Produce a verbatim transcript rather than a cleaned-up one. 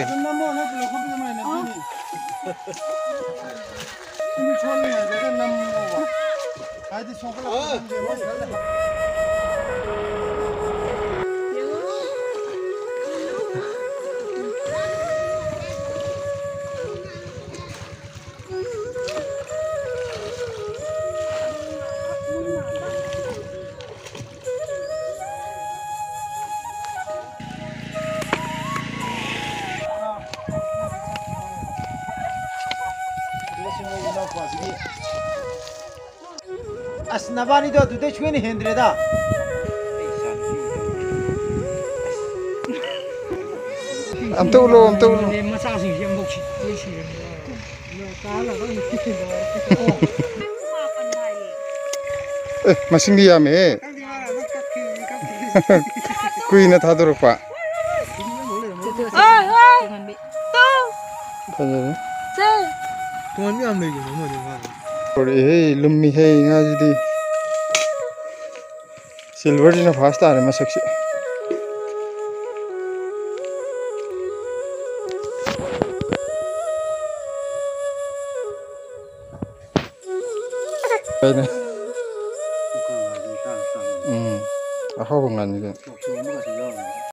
ꯑꯗꯨꯝ ꯅꯝꯃꯣ, ꯅꯠꯇ꯭ꯔꯒ ꯈꯣꯠꯄꯗ ꯃꯥꯏ ꯅꯝꯗꯣꯏꯅꯤ꯫ ꯁꯨꯝ ꯁꯣꯜꯂꯤꯉꯩꯗꯒ ꯅꯝꯃꯣꯕ꯫ ꯍꯥꯏꯗꯤ ꯁꯣꯛꯀꯠꯂꯛꯄ ꯈꯪꯗꯦ, ꯃꯣꯏ ꯈꯔ ꯂꯩ꯫ ꯑꯁ, ꯅꯕꯥꯅꯤꯗꯣ ꯑꯗꯨꯗꯩ ꯁꯨꯡꯍꯦꯟ ꯍꯦꯟꯗ꯭ꯔꯦꯗ꯫ ꯑꯝꯇ ꯎꯠꯂꯣ, ꯑꯝꯇ ꯎꯠꯂꯣ꯫ ꯃꯆꯥꯁꯤꯡꯁꯦ ꯑꯃꯨꯛ ꯁꯤ-, ꯂꯣꯏ ꯁꯤꯔꯅꯤ꯫ ꯑꯦ, ꯃꯁꯤꯡꯗꯤ ꯌꯥꯝꯃꯦꯍꯦ꯫ ꯀꯨꯏꯅ ꯊꯥꯗꯣꯔꯛꯄ꯫ ꯑꯣꯏ, ꯑꯣꯏ꯫ ꯇꯨ꯫ ꯐꯖꯔꯦ꯫ ꯁꯦ꯫ ꯇꯣꯉꯥꯟꯕ ꯌꯥꯝ ꯂꯩꯕꯅꯦ ꯃꯣꯏꯗꯤ ꯉꯥꯗꯣ꯫ ꯄꯨꯔꯛꯑꯦꯍꯦ, ꯂꯨꯝꯃꯤꯍꯦ ꯉꯥꯁꯤꯗꯤ꯫ ꯁꯤꯜꯚꯔꯁꯤꯅ ꯐꯥꯔꯁ ꯇꯥꯔꯦ ꯃꯁꯛꯁꯦ꯫ ꯀꯩꯅꯣ? ꯎꯝ, ꯑꯍꯥꯎꯕ ꯉꯥꯅꯤ ꯀꯩꯅꯣ꯫